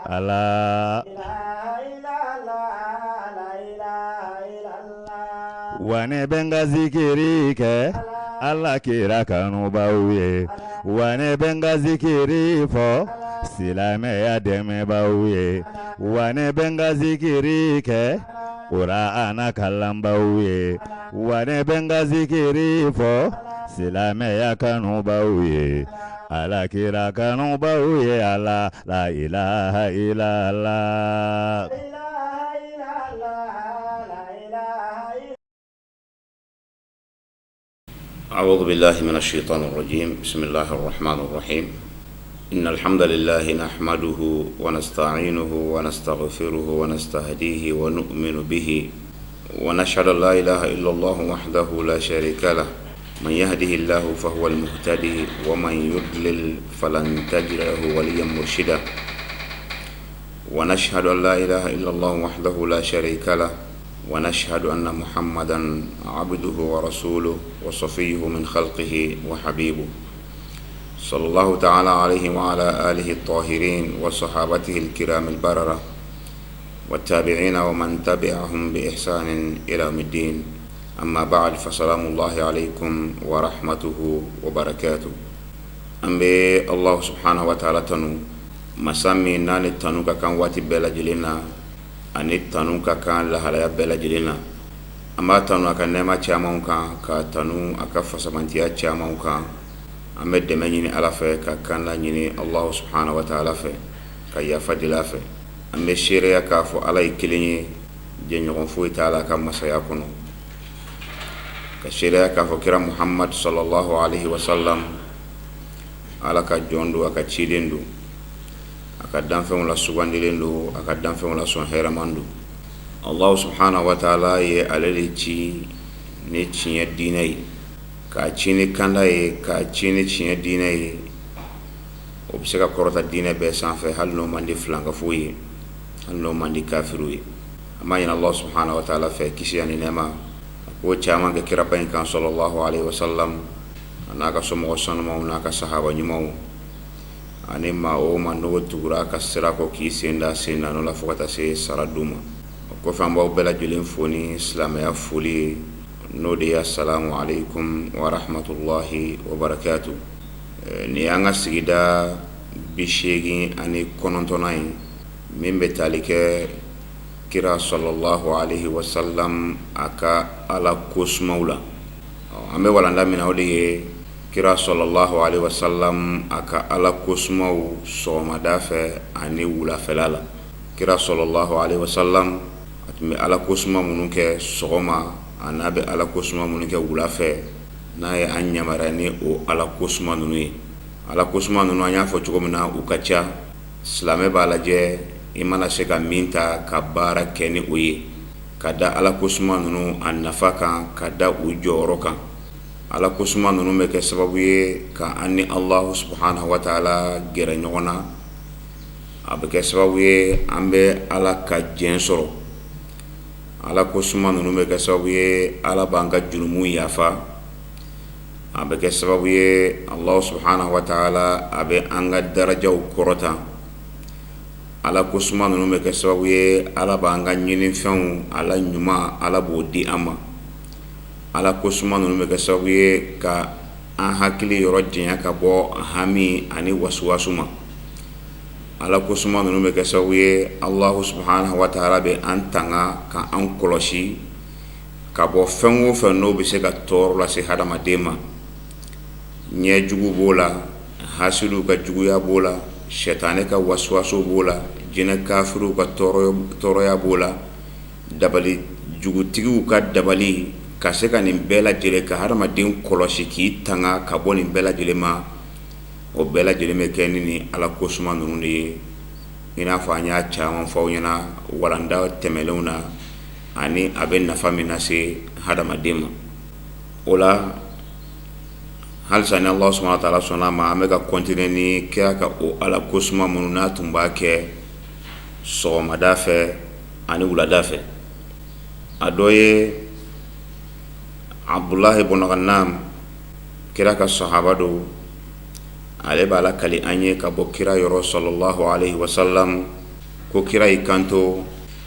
Ala. Wa ne bɛ n ka zikiri kɛ Ala kira kanubaw ye wa ne bɛ n ka zikiri fɔ silamɛya dɛmɛbaw ye wa ne bɛ n ka zikiri kɛ Kurana kalanbaw ye wa ne bɛ n ka zikiri fɔ silamɛya kanubaw ye Ala kira kanubaw ye Ala la ilaha illallah. أعوذ بالله من الشيطان الرجيم بسم الله الرحمن الرحيم إن الحمد لله نحمده ونستعينه ونستغفره ونستهديه ونؤمن به ونشهد أن لا إله إلا الله وحده لا شريك له من يهده الله فهو المهتدي ومن يضلل فلن تجد له وليا مرشدا ونشهد أن لا إله إلا الله وحده لا شريك له ونشهد أن محمدا عبده ورسوله وصفيه من خلقه وحبيبه صلى الله تعالى عليه وعلى آله الطاهرين وصحابته الكرام البررة والتابعين ومن تبعهم بإحسان إلى يوم الدين أما بعد فسلام الله عليكم ورحمته وبركاته An bɛ Alahu subahana watala tanu masa min n'a ni tanu ka kan waati bɛɛ lajɛlen na ani tanu ka kan lahalaya bɛɛ lajɛlen na an b'a tanu a ka nɛɛma camanw kan ka tanu a ka fasamantiya camanw kan an bɛ dɛmɛ ɲini Ala fɛ ka kanda ɲini Alahu subahana watala fɛ ka yafa deli a fɛ an bɛ seereya k'a fɔ Ala ye kelen ye jɛɲɔgɔn foyi t'a la a ka masaya kɔnɔ ka seereya k'a fɔ kira Muhamadu salalahu alehi wasalam Ala ka jɔn don a ka ciden don a ka danfɛnw la sugandilen don a ka danfɛnw la sɔn hɛrɛman don Alahu subahana wataala ye ale de ci ni tiɲɛ diinɛ ye k'a ci ni kanda ye k'a ci ni tiɲɛ diinɛ ye o bɛ se ka kɔrɔta diinɛ bɛɛ sanfɛ hali n'o man di filankafow ye hali n'o man di kafiriw ye An b'a ɲini Alahu subahana wataala fɛ kisi ani nɛɛma a k'o caman kɛ kiraba in kan salalahu alehi wasalam a n'a ka somɔgɔ sanumanw n'a ka sahaba ɲumanw ani maa o maa n'o tugura a ka sira kɔ k'i sen da sen na la fo ka taa se sara don ma o kɔfɛ an b'aw bɛɛ lajɛlen fo ni silamɛya foli ye n'o de ye asalamu aleykum warahmatulahi wabarakatu nin y'an ka sigida 89nan ye min bɛ tali kɛ kira salalahu alehi wasalam a ka ala ko sumaw la an bɛ walanda min na o de ye kira salalahu alehi wasalam a ka ala ko sumaw sɔgɔmada fɛ ani wulafɛla la kira salalahu alehi wasalam a tun bɛ ala ko suma minnu kɛ sɔgɔma a n'a bɛ ala ko suma minnu kɛ wula fɛ n'a ye an yamaruya ni o ala ko suma ninnu ye ala ko suma ninnu an y'a fɔ cogo min na u ka ca Silamɛ b'a lajɛ i mana se ka min ta ka baara kɛ ni o ye ka da ala ko suma ninnu a nafa kan ka da u jɔyɔrɔ kan ala ko suma ninnu bɛ kɛ sababu ye ka an ni Alahu subahana wataala gɛrɛ ɲɔgɔn na a bɛ kɛ sababu ye an bɛ ala ka jɛn sɔrɔ ala ko suma ninnu bɛ kɛ sababu ye ala b'an ka jurumu yafa A bɛ kɛ sababu ye Alahu subahana wataala a bɛ an ka darajaw kɔrɔta ala ko suma ninnu bɛ kɛ sababu ye ala b'an ka ɲinifɛnw ala ɲuman ala b'o di an ma ala ko suma ninnu bɛ kɛ sababu ye ka an hakili yɔrɔ janya ka bɔ hami ani wasuwasu ma ala ko suma ninnu bɛ kɛ sababu ye Alahu subahana wataala bɛ an tanga ka an kɔlɔsi ka bɔ fɛn o fɛn n'o bɛ se ka tɔɔrɔ lase hadamaden ma ɲɛ jugu b'o la hasidiw ka juguya b'o la sɛtanɛ ka wasuwasu b'o la jinɛ kafiriw ka tɔɔrɔya b'o la dabali jugutigiw ka dabali ka se ka nin bɛɛ lajɛlen ka hadamaden kɔlɔsi k'i tanga ka bɔ nin bɛɛ lajɛlen ma o bɛɛ lajɛlen bɛ kɛ ni ni ala ko suma ninnu de ye i n'a fɔ an y'a caman fɔ aw ɲɛna walanda tɛmɛnlenw na ani a bɛ nafa min lase hadamaden ma o la halisa ni Alahu subahana wataala sɔnna a ma an bɛ ka continuer ni kira ka o ala ko suma minnu n'a tun b'a kɛ sɔgɔmada fɛ ani wulada fɛ a dɔ ye Abudulahi bun Ganam kira ka sahaba don ale b'a lakali an ye ka bɔ kira yɔrɔ salalahu alehi wasalam. Ko kira y'i kanto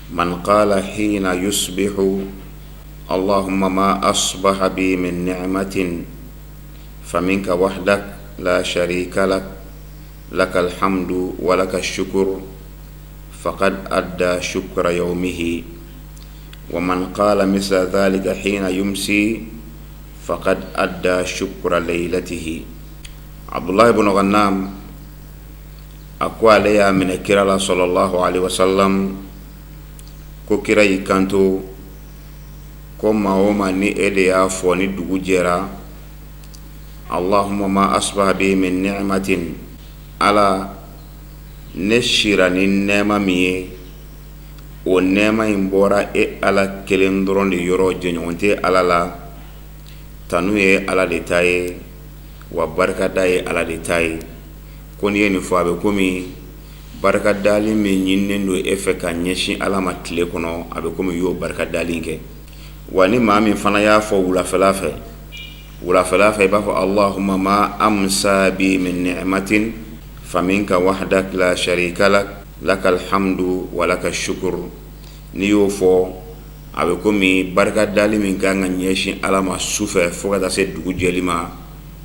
man qala hina yusbihu allahumma ma asbaha bi min ni'matin faminka wahdak la sharika lak lakal hamdu wa laka shukur faqad adda shukra yawmihi wa man qala misla dhalika hina yumsi faqad adda shukra laylatihi. Abdullah ibn Ghannam a ko ale y'a minɛ kira la sallallahu alaihi wasallam, ko kira y'i kanto ko maa o maa ni e de y'a fɔ ni dugu jɛra, allahumma ma asbaha bi min ni'matin, ala ne sira ni nɛɛma min ye, o nɛɛma in bɔra e ala kelen dɔrɔn de yɔrɔ, jɛɲɔgɔn tɛ ala la, tanu ye ala de ta ye, wa barikada ye ala de ta ye. Ko n'i ye nin fɔ, a bɛ komi barikadali min ɲininen don e fɛ ka ɲɛsin ala ma tile kɔnɔ, a bɛ komi i y'o barikadali kɛ. Wa ni maa min fana y'a fɔ wulafɛla fɛ, wulafɛla fɛ i b'a fɔ allahumma ma amsa bi min ni'matin faminka wahdak la sharika lak lakal hamdu wa laka shukur. N'i y'o fɔ, a bɛ komi barikadali min kan ka ɲɛsin ala ma su fɛ fo ka taa se dugu jɛli ma,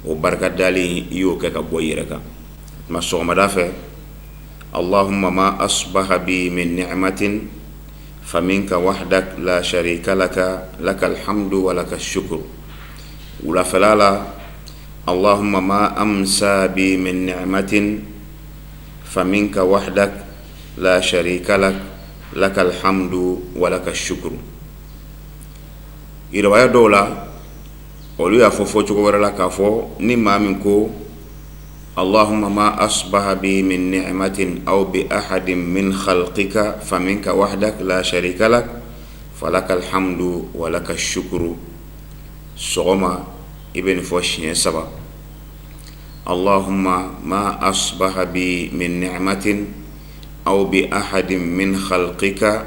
o barikadali i y'o kɛ ka bɔ i yɛrɛ kan. Tuma sɔgɔmada fɛ, allahumma ma asbaha bi min ni'matin faminka wahdak la sharika laka lakal hamdu wa laka shukur. Wulafɛla la, allahumma ma amsa bi min ni'matin faminka wahdak la sharika lak lakal hamdu wa laka shukur. Riwaya dɔw la, olu y'a fɔ fɔcogo wɛrɛ la k'a fɔ ni maa min ko allahumma ma asbaha bi min ni'matin aw bi ahadin min khalqika faminka wahdak la sharika lak falakal hamdu wa laka shukuru. Sɔgɔma i bɛ nin fɔ siɲɛ saba, allahumma ma asbaha bi min ni'matin aw bi ahadin min khalqika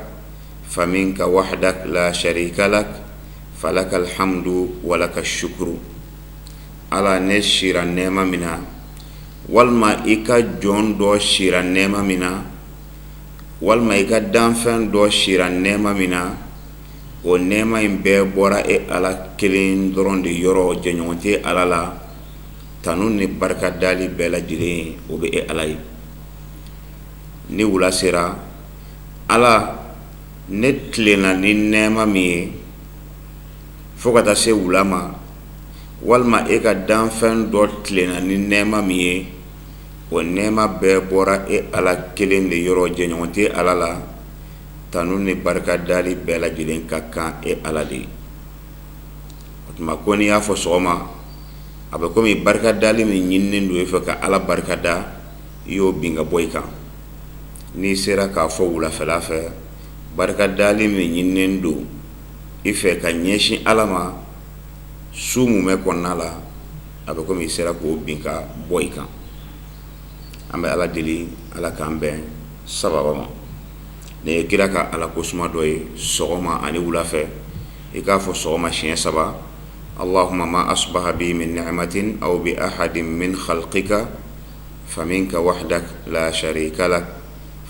faminka wahdak la sharika lak falakal hamdu wa laka shukuru. Ala, ne sira nɛɛma min na, walima i ka jɔn dɔ sira nɛɛma min na, walima i ka danfɛn dɔ sira nɛɛma min na, o nɛɛma in bɛɛ bɔra e ala kelen dɔrɔn de yɔrɔ, jɛɲɔgɔn tɛ ala la, tanu ni barika dali bɛɛ lajɛlen o bɛ e ala ye. Ni wula sera, ala ne tilenna ni nɛɛma min ye fo ka taa se wula ma, walima e ka danfɛn dɔ tilenna ni nɛɛma min ye, o nɛɛma bɛɛ bɔra e ala kelen de yɔrɔ, jɛɲɔgɔn tɛ ala la, tanu ni barika dali bɛɛ lajɛlen ka kan e ala de ye. O tuma ko n'i y'a fɔ sɔgɔma, a bɛ komi barika dali min ɲininen don e fɛ ka ala barika da, i y'o bin ka bɔ i kan. N'i sera k'a fɔ wulafɛla fɛ, barika dali min ɲininen don i fɛ ka ɲɛsin ala ma su mumɛ kɔnɔna la, a bɛ komi i sera k'o bin ka bɔ i kan. An bɛ ala deli, ala k'an bɛn sababa ma. Nin ye kira ka ala ko suma dɔ ye sɔgɔma ani wula fɛ. I k'a fɔ sɔgɔma siɲɛ saba, allahumma ma asbaha bi min ni'matin aw bi ahadin min khalqika faminka wahdak la sharika lak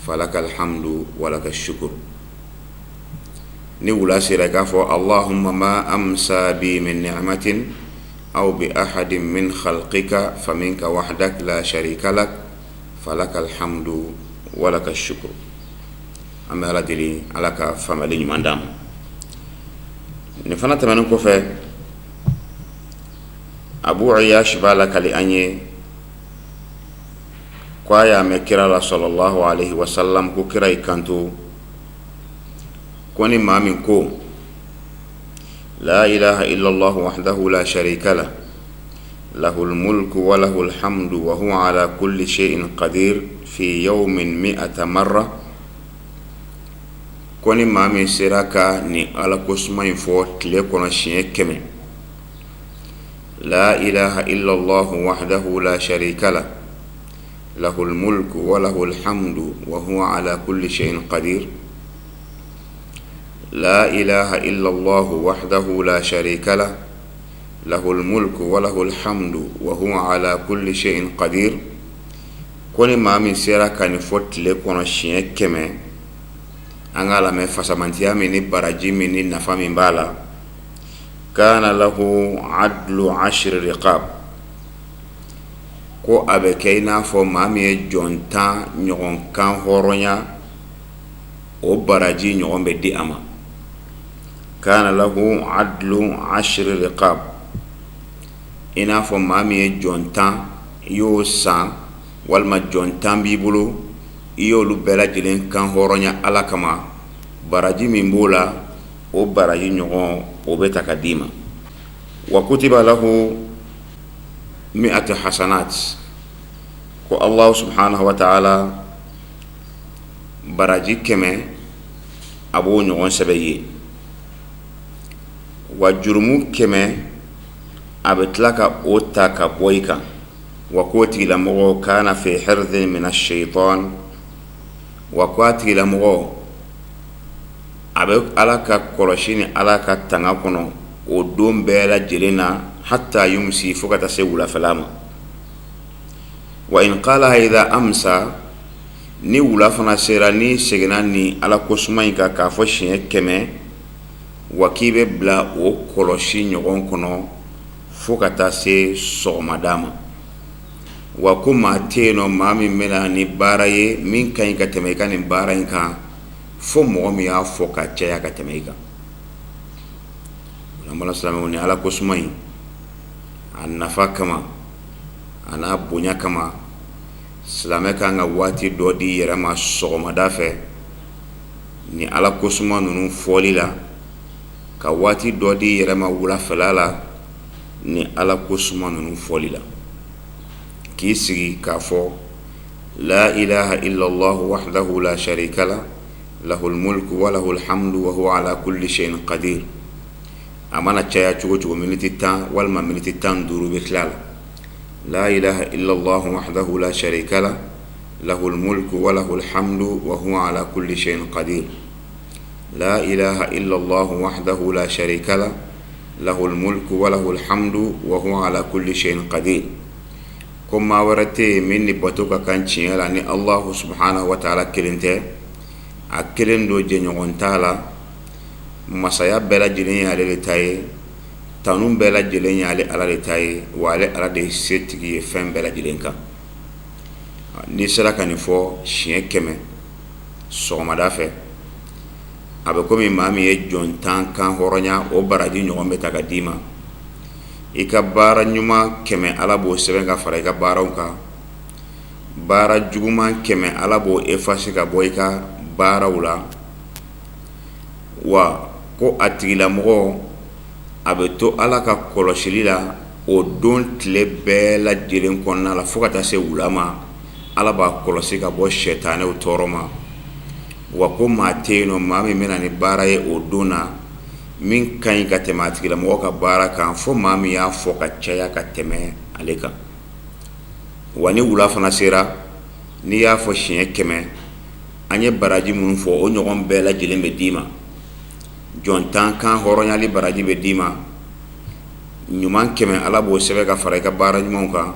falakal hamdu wa laka shukur. Ni wula sera, i k'a fɔ allahumma ma amsa bi min ni'matin aw bi ahadin min khalqika faminka wahdak la sharika lak falakal hamdu wa laka shukur. An bɛ ala deli, ala ka faamuyali ɲuman d'an ma. Nin fana tɛmɛnen kɔfɛ, Abu Iyash b'a lakali an ye ko a y'a mɛn kira la sallallahu alaihi wasallam, ko kira y'i kanto ko ni maa min ko la ilaha illallah wahdahu la sharika lah lahul mulku wa lahul hamdu wa huwa ala kulli shay'in qadir fi yawmin mi'ata marra, ko ni maa min sera ka nin ala ko suma in fɔ tile kɔnɔ siɲɛ 100, la ilaha illallah wahdahu la sharika lah lahul mulku wa lahul hamdu wa huwa ala kulli shay'in qadir, la ilaha illallah wahdahu la sharika lah lahul mulku wa lahul hamdu wa huwa ala kulli shay'in qadir, ko ni maa min sera ka nin fɔ tile kɔnɔ siɲɛ 100. An k'a lamɛn fasamantiya min ni baraji min ni nafa min b'a la. Kana lahu adlu ashri riqab, ko a bɛ kɛ i n'a fɔ maa min ye jɔn 10 ɲɔgɔn kan hɔrɔnya, o baraji ɲɔgɔn bɛ di a ma. Kana lahu adlu ashri riqab, i n'a fɔ maa min ye jɔn 10 i y'o san, walima jɔn 10 b'i bolo, i y'olu bɛɛ lajɛlen kan hɔrɔnya Ala kama, baraji min b'o la, o baraji ɲɔgɔn o bɛ ta ka d'i ma. Wa kutiba lahu mi'atu hasanat, ko Allahu subhanahu wa ta'ala baraji 100 a b'o ɲɔgɔn sɛbɛn i ye, wa jurumu 100 a bɛ tila ka o ta ka bɔ i kan. Wa k'o tigilamɔgɔ kana fi hirzin mina shaitan, wa ko a tigilamɔgɔ a bɛ Ala ka kɔlɔsi ni Ala ka tanga kɔnɔ o don bɛɛ lajɛlen na, hatta yumsi, fo ka taa se wulafɛla ma. Wa in qalaha idha amsa, ni wula fana sera, n'i seginna ni Ala ko suma in kan k'a fɔ siɲɛ 100, wa k'i bɛ bila o kɔlɔsi ɲɔgɔn kɔnɔ fo ka taa se sɔgɔmada ma. Wa ko maa tɛ yen nɔ maa min bɛna ni baara ye min ka ɲi ka tɛmɛ i ka nin baara in kan, fo mɔgɔ min y'a fɔ ka caya ka tɛmɛ i kan. An bala silamɛw, ni Ala ko suma in a nafa kama, a n'a bonya kama, silamɛ kan ka waati dɔ di yɛrɛ ma sɔgɔmada fɛ ni Ala ko suma ninnu fɔli la, ka waati dɔ di yɛrɛ ma wulafɛla la ni Ala ko suma ninnu fɔli la, k'i sigi k'a fɔ la ilaha illallah wahdahu la sharika la lahul mulku wa lahul hamdu wa huwa ala kulli shay'in qadir. A mana caya cogo cogo, miniti 10 walima miniti 15 bɛ tila la. La ilaha illallah wahdahu la sharika la lahul mulku wa lahul hamdu wa huwa ala kulli shay'in qadir. La ilaha illallah wahdahu la sharika la lahul mulku wa lahul hamdu wa huwa ala kulli shay'in qadir. Ko maa wɛrɛ tɛ yen min ni bato ka kan tiɲɛ la ni Allahu subhanahu wa ta'ala kelen tɛ, a kelen don, jɛɲɔgɔn t'a la. Masaya bɛɛ lajɛlen ye ale de ta ye, tanu bɛɛ lajɛlen ye ale Ala de ta ye, wa ale Ala de ye setigi ye fɛn bɛɛ lajɛlen kan. N'i sera ka nin fɔ siɲɛ 100 sɔgɔmada fɛ, a bɛ komi maa min ye jɔn 10 kan hɔrɔnya, o baraji ɲɔgɔn bɛ ta ka d'i ma. I ka baara ɲuman 100 Ala b'o sɛbɛn ka fara i ka baaraw kan, baara juguman 100 Ala b'o effacer ka bɔ i ka baaraw la. Wa ko a tigilamɔgɔ a bɛ to Ala ka kɔlɔsili la o don tile bɛɛ lajɛlen kɔnɔna la fo ka taa se wula ma. Ala b'a kɔlɔsi ka bɔ sɛtanɛw tɔɔrɔ ma. Wa ko maa tɛ yen nɔ maa min bɛna ni baara ye o don na min ka ɲi ka tɛmɛ a tigilamɔgɔ ka baara kan, fo maa min y'a fɔ ka caya ka tɛmɛ ale kan. Wa ni wula fana sera, n'i y'a fɔ siɲɛ 100, an ye baraji minnu fɔ, o ɲɔgɔn bɛɛ lajɛlen bɛ d'i ma. Jɔn 10 kan hɔrɔnyali baraji bɛ d'i ma, ɲuman 100 Ala b'o sɛbɛn ka fara i ka baara ɲumanw kan,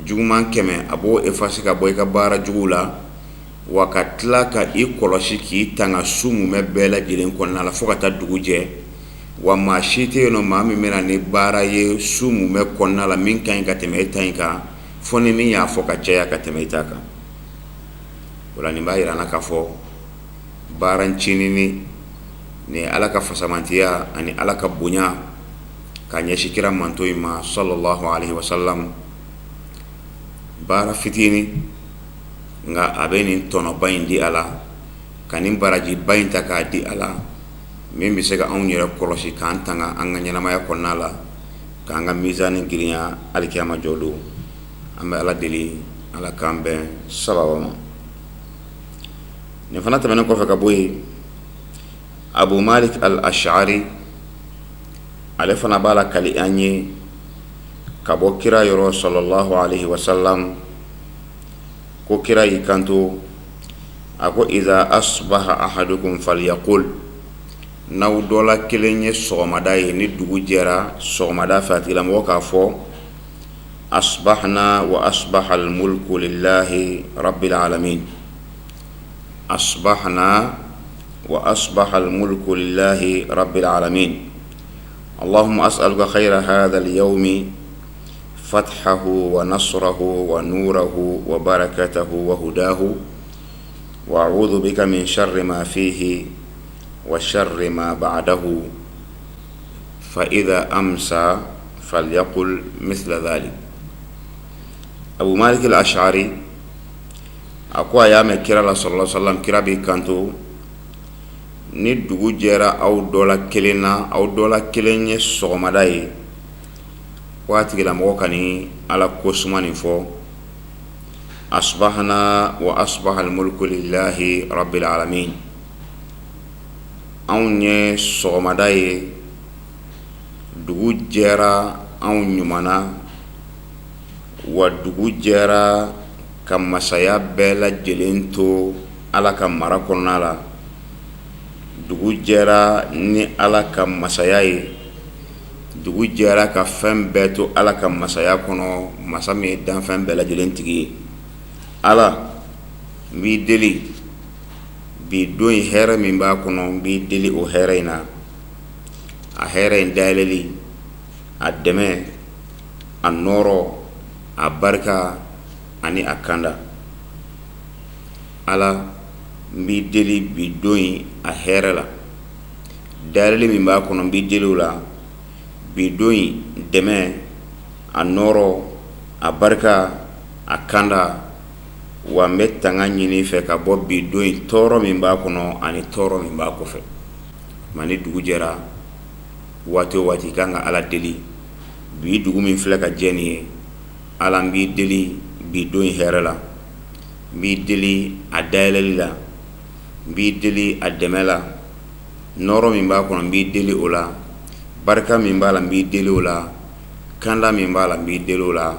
juguman 100 a b'o effacer ka bɔ i ka baara juguw la, wa ka tila ka i kɔlɔsi k'i tanga su mumɛ bɛɛ lajɛlen kɔnɔna la fo ka taa dugu jɛ. Wa maa si tɛ yen nɔ maa min bɛna ni baara ye su mumɛ kɔnɔna la min ka ɲi ka tɛmɛ e ta in kan, fo ni min y'a fɔ ka caya ka tɛmɛ i ta kan. O la nin b'a yira an na k'a fɔ baara ncinin ni Ala ka fasamantiya ani Ala ka bonya ka ɲɛsin kira manton in ma sallallahu alaihi wasallam, baara fitinin nka a bɛ nin tɔnɔba in di a la, ka nin barajiba in ta k'a di a la, min bɛ se ka anw yɛrɛ kɔlɔsi k'an tanga an ka ɲɛnamaya kɔnɔna la, k'an ka mizani girinya alikiyama jɔ don. An bɛ Ala deli, Ala k'an bɛn sababa ma. Nin fana tɛmɛnen kɔfɛ ka bɔ yen, Abu Malik al-Ash'ari ale fana b'a lakali an ye ka bɔ kira yɔrɔ sallallahu alaihi wasallam, ko kira y'i kanto a ko iza asbaha ahadukum falyaqul, n'aw dɔ la kelen ye sɔgɔmada ye, ni dugu jɛra sɔgɔmada fɛ, a tigilamɔgɔ k'a fɔ asbahna wa asbaha almulku lillahi rabbil alamin, asbahna وأصبح الملك لله رب العالمين اللهم أسألك خير هذا اليوم فتحه ونصره ونوره وبركته وهداه وأعوذ بك من شر ما فيه وشر ما بعده فإذا أمسى فليقل مثل ذلك. Abu Malik al-Ash'ari a ko a y'a mɛn kira la sallallahu alaihi wasallam, kira b'i kanto: ni dugu jɛra aw dɔ la kelen na, aw dɔ la kelen ye sɔgɔmada ye, ko a tigilamɔgɔ ka nin Ala ko suma nin fɔ: asbahna wa asbaha almulku lillahi rabbil alamin. Anw ye sɔgɔmada ye, dugu jɛra anw ɲuman na, wa dugu jɛra ka masaya bɛɛ lajɛlen to Ala ka mara kɔnɔna la, dugu jɛra ni Ala ka masaya ye, dugu jɛra ka fɛn bɛɛ to Ala ka masaya kɔnɔ, masa min ye danfɛn bɛɛ lajɛlen tigi ye. Ala, n b'i deli bi don in hɛrɛ min b'a kɔnɔ, n b'i deli o hɛrɛ in na, a hɛrɛ in dayɛlɛli, a dɛmɛ, a nɔɔrɔ, a barika ani a kanda. Ala, n b'i deli bi don in a hɛrɛ la, dayɛlɛli min b'a kɔnɔ, n b'i deli o la, bi don in dɛmɛ, a nɔɔrɔ, a barika, a kanda, wa n bɛ tanga ɲini i fɛ ka bɔ bi don in tɔɔrɔ min b'a kɔnɔ ani tɔɔrɔ min b'a kɔfɛ. Ma ni dugu jɛra waati o waati, i kan ka Ala deli. Bi dugu min filɛ ka jɛ nin ye, Ala, n b'i deli bi don in hɛrɛ la, n b'i deli a dayɛlɛli la, n b'i deli a dɛmɛ la, nɔɔrɔ min b'a kɔnɔ, n b'i deli o la, barika min b'a la, n b'i deli o la, kanda min b'a la, n b'i deli o la,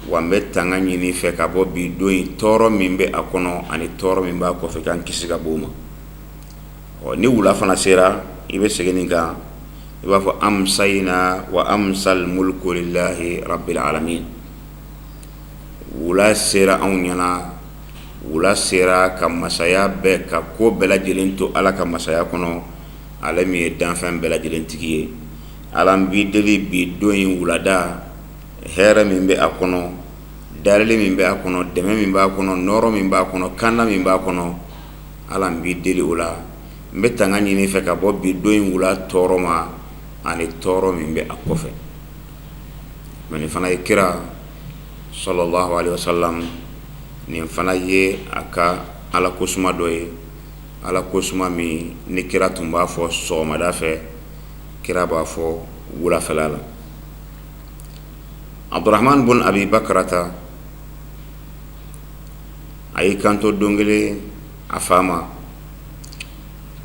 wa n bɛ tanga ɲini i fɛ ka bɔ bi don in tɔɔrɔ min bɛ a kɔnɔ ani tɔɔrɔ min b'a kɔfɛ, k'an kisi ka bɔ o ma. Ɔ, ni wula fana sera, i bɛ segin nin kan, i b'a fɔ: amsayna wa amsal mulku lillahi rabbil alamin. Wula sera anw ɲɛna, wula sera ka masaya bɛɛ, ka ko bɛɛ lajɛlen to Ala ka masaya kɔnɔ, ale min ye danfɛn bɛɛ lajɛlen tigi ye. Ala, n b'i deli bi don in wulada hɛrɛ min bɛ a kɔnɔ, dayɛlɛli min bɛ a kɔnɔ, dɛmɛ min b'a kɔnɔ, nɔɔrɔ min b'a kɔnɔ, kanda min b'a kɔnɔ, Ala, n b'i deli o la. N bɛ tanga ɲini i fɛ ka bɔ bi don in wula tɔɔrɔ ma ani tɔɔrɔ min bɛ a kɔfɛ. Mais nin fana ye kira sallallahu alaihi wasallam, nin fana ye a ka Ala kosuma dɔ ye, Ala kosuma min ni kira tun b'a fɔ sɔgɔmada fɛ, kira b'a fɔ wulafɛla la. Abdurahman bun Abi Bakarata a y'i kanto don kelen a fa ma,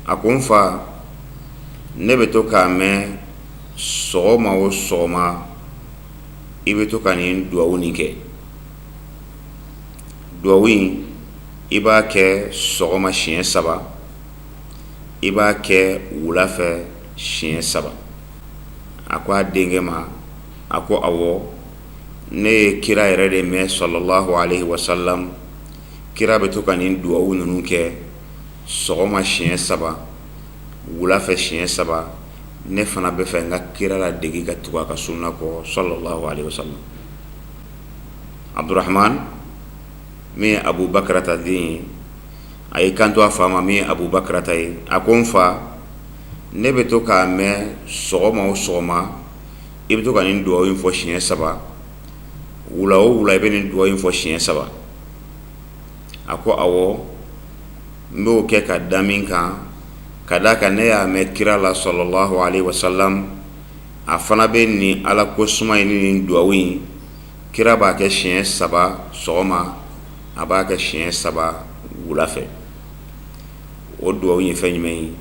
a ko: n fa, ne bɛ to k'a mɛn sɔgɔma o sɔgɔma, i bɛ to ka nin duwawu nin kɛ. Duwawu in, i b'a kɛ sɔgɔma siɲɛ saba, i b'a kɛ wula fɛ siɲɛ saba. A ko a denkɛ ma, a ko: awɔ, ne ye kira yɛrɛ de mɛn sallallahu alaihi wasallam, kira bɛ to ka nin duwawu ninnu kɛ sɔgɔma siɲɛ saba, wula fɛ siɲɛ saba. Ne fana bɛ fɛ n ka kira ladegi ka tugu a ka sunna kɔ sallallahu alaihi wasallam. Abdurahman min ye Abu Bakarata den ye, a y'i kanto a fa ma min ye Abu Bakarata ye, a ko: n fa, ne bɛ to k'a mɛn sɔgɔma o sɔgɔma, i bɛ to ka nin duwawu in fɔ siɲɛ saba, wula o wula, i bɛ nin duwawu in fɔ siɲɛ saba. A ko: awɔ, n b'o kɛ ka da min kan, ka d'a kan ne y'a mɛn kira la sallallahu alaihi wasallam, a fana bɛ nin Ala ko suma in ni nin duwawu in, kira b'a kɛ siɲɛ saba sɔgɔma, a b'a kɛ siɲɛ saba wula fɛ. O duwawu in ye fɛn jumɛn ye?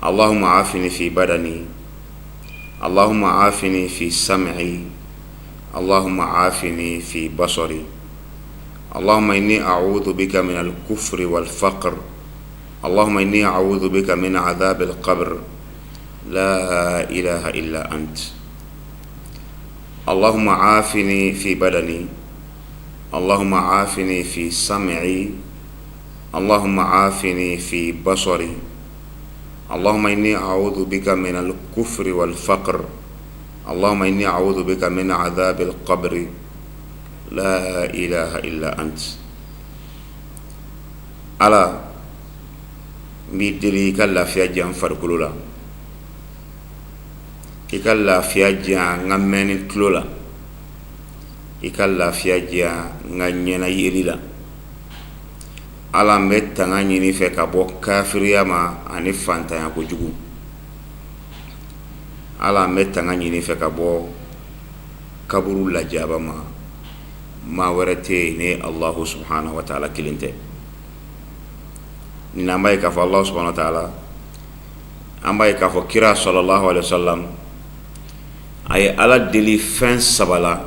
Allahumma afini fi badani, Allahumma afini fi sam'i, Allahumma afini fi basari, Allahumma inni a'udhu bika min al-kufri wal faqr, Allahumma inni a'udhu bika min adhab al-qabr, la ilaha illa ant. Allahumma afini fi badani, Allahumma afini fi sam'i. Allahumma afini fi basari Allahumma inni a'udhu bika min al-kufri wal faqr Allahumma inni a'udhu bika min adhabil qabri la ilaha illa ant. Ala, n b'i deli i ka lafiya di yan farikolo la, i ka lafiya di yan n ka mɛnni tulo la, i ka lafiya di yan n ka ɲɛna yeli la. Ala, n bɛ tanga ɲini i fɛ ka bɔ kafiriya ma ani fantanya kojugu. Ala, n bɛ tanga ɲini i fɛ ka bɔ kaburu lajaba ma. Maa wɛrɛ tɛ yen ni Alahu subahana wa taala kelen tɛ. Nin an b'a ye k'a fɔ Alahu subahana wa taala, an b'a ye k'a fɔ kira salalahu alayhi wa salam a ye Ala deli fɛn saba la,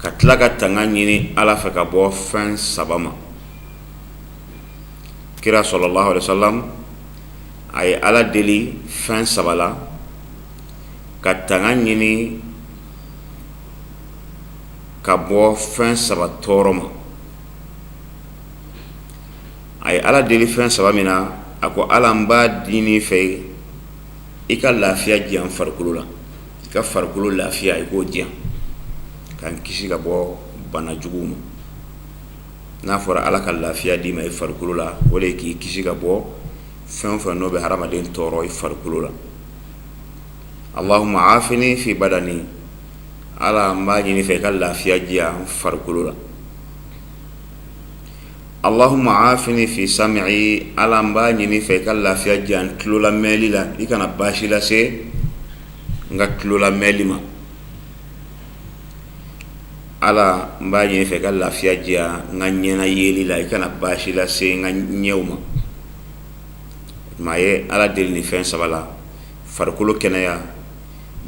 ka tila ka tanga ɲini Ala fɛ ka bɔ fɛn saba ma. Kira salalahu alayhi wa salam a ye Ala deli fɛn saba la, ka tanga ɲini ka bɔ fɛn saba tɔɔrɔ ma. A ye Ala deli fɛn saba min na, a ko Ala, n b'a ɲini i fɛ i ka lafiya di yan farikolo la, i ka farikolo lafiya i k'o di yan, ka n kisi ka bɔ bana juguw ma. N'a fɔra Ala ka lafiya d'i ma i farikolo la, o de ye k'i kisi ka bɔ fɛn o fɛn n'o bɛ hadamaden tɔɔrɔ i farikolo la. Allahumma afini fi badani, Ala, n b'a ɲini i fɛ i ka lafiya di yan farikolo la. Allahumma afini fi sam'i, Ala, n b'a ɲini i fɛ i ka lafiya di yan tulola mɛnli la, i kana baasi lase n ka tulola mɛnli ma. Ala, n b'a ɲini i fɛ i ka lafiya di yan n ka ɲɛna yeli la, i kana baasi lase n ka ɲɛw ma. O tuma a ye Ala deli nin fɛn saba la: farikolo kɛnɛya,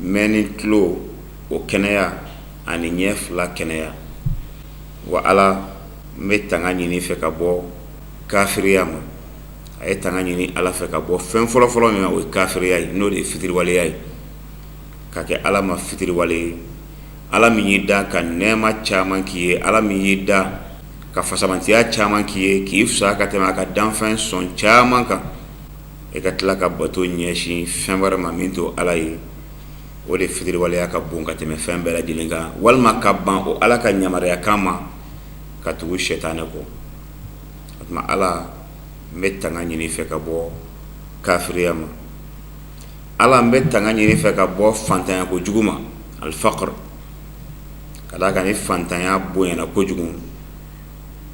mɛnni tulo o kɛnɛya, ani ɲɛ fila kɛnɛya. Wa Ala, n bɛ tanga ɲini i fɛ ka bɔ kafiriya ma. A ye tanga ɲini Ala fɛ ka bɔ fɛn fɔlɔfɔlɔ min ma, o ye kafiriya ye, n'o de ye fitiriwaleya ye, ka kɛ Ala ma fitiriwale ye. Ala min y'i da ka nɛɛma caman k'i ye, Ala min y'i da ka fasamantiya caman k'i ye, k'i fisaya ka tɛmɛ a ka danfɛn sɔn caman kan, e ka tila ka bato ɲɛsin fɛn wɛrɛ ma min t'o Ala ye, o de fitiriwaleya ka bon ka tɛmɛ fɛn bɛɛ lajɛlen kan. Walima ka ban o Ala ka yamaruya kan ma, ka tugu sɛtanɛ kɔ. O tuma Ala, n bɛ tanga ɲini i fɛ ka bɔ kafiriya ma. Ala, n bɛ tanga ɲini i fɛ ka bɔ fantanya kojugu ma, alfaqr. Ka d'a kan ni fantanya bonyana kojugu,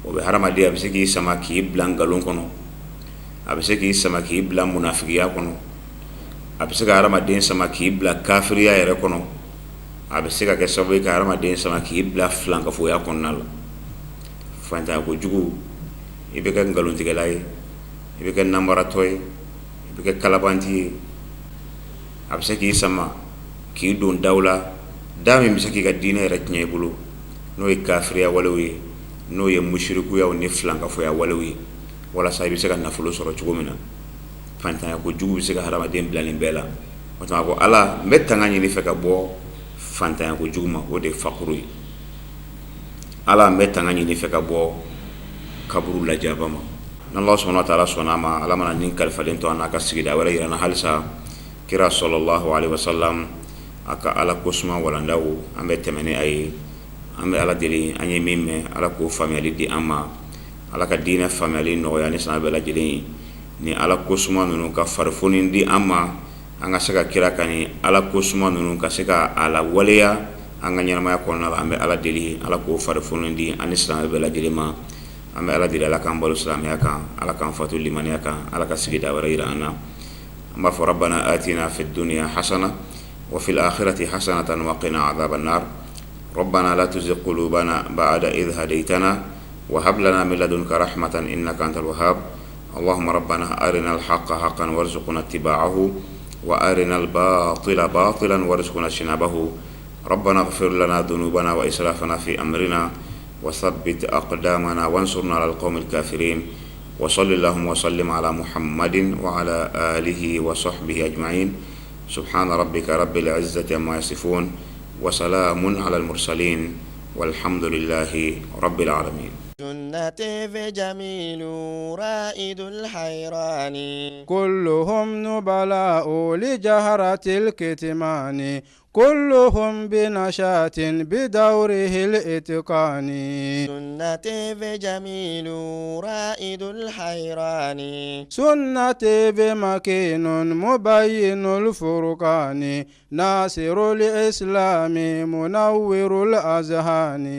o bɛ hadamaden, a bɛ se k'i sama k'i bila nkalon kɔnɔ, a bɛ se k'i sama k'i bila munafigiya kɔnɔ, a bɛ se ka hadamaden sama k'i bila kafiriya yɛrɛ kɔnɔ, a bɛ se ka kɛ sababu ye ka hadamaden sama k'i bila filankafoya kɔnɔna la. Fantanya kojugu, i bɛ kɛ nkalontigɛla ye, i bɛ kɛ nanbaratɔ ye, i bɛ kɛ kalabanti ye. A bɛ se k'i sama k'i don daw la, da min bɛ se k'i ka diinɛ yɛrɛ tiɲɛ i bolo, n'o ye kafiriya walew ye, n'o ye musirikuyaw ni filankafoya walew ye, walasa i bɛ se ka nafolo sɔrɔ cogo min na. Fantanya kojugu bɛ se ka hadamaden bila nin bɛɛ la. O tuma ko Ala, n bɛ tanga ɲini i fɛ ka bɔ fantanya kojugu ma, o de ye fakuru ye. Ala, n bɛ tanga ɲini i fɛ ka bɔ kaburu lajaba ma. N'Ala subahana wa taala sɔnna a ma, Ala mana ni kalifalen to an n'a ka sigida wɛrɛ yira an na halisa, kira salalahu alayihi wasalam a ka Ala ko suma walandaw, an bɛ tɛmɛ ni a ye. An bɛ Ala deli, an ye min mɛn, Ala k'o faamuyali di an ma. Ala ka diinɛ faamuyali nɔgɔya ni silamɛ bɛɛ lajɛlen ye. Ni Ala ko suma ninnu ka farifoni di an ma, an ka se ka kira ka ni Ala ko suma ninnu ka se ka a lawaleya an ka ɲɛnamaya kɔnɔna la. An bɛ Ala deli, Ala k'o farifoni di an ni silamɛ bɛɛ lajɛlen ma. An bɛ Ala deli, Ala k'an balo silamɛya kan, Ala k'an fatu limaniya kan, Ala ka sigida wɛrɛ yira an na. An b'a fɔ rabbana atina fid dunya hasana wa fil akhirati hasanatan wa qina adhaban nar. Rabbana la tuzigh qulubana ba'da idh hadaytana wa hab lana min ladunka rahmatan innaka antal wahhab. Allahumma rabbana arina al-haqqa haqqan warzuqna ittiba'ahu wa arina al-batila batilan warzuqna ijtinabahu. Rabbana ighfir lana dhunubana wa israfana fi amrina wa thabbit aqdamana wansurna ala al-qawmil kafirin. Wa salli allahumma wa sallim ala Muhammadin wa ala alihi wa sahbihi ajma'in. Subhana rabbika rabbil izzati amma yasifun wa salamun ala al-mursalin walhamdulillahi rabbil alamin. Sunna TV jamilu raidul hayrani kulluhum nubala'u li jahratil kitmani kulluhum binashatin bidawrihi al-itqani Sunna TV jamilu raidul hayrani Sunna TV makinun mubayyinul furqani nasirul islami munawwirul azhani.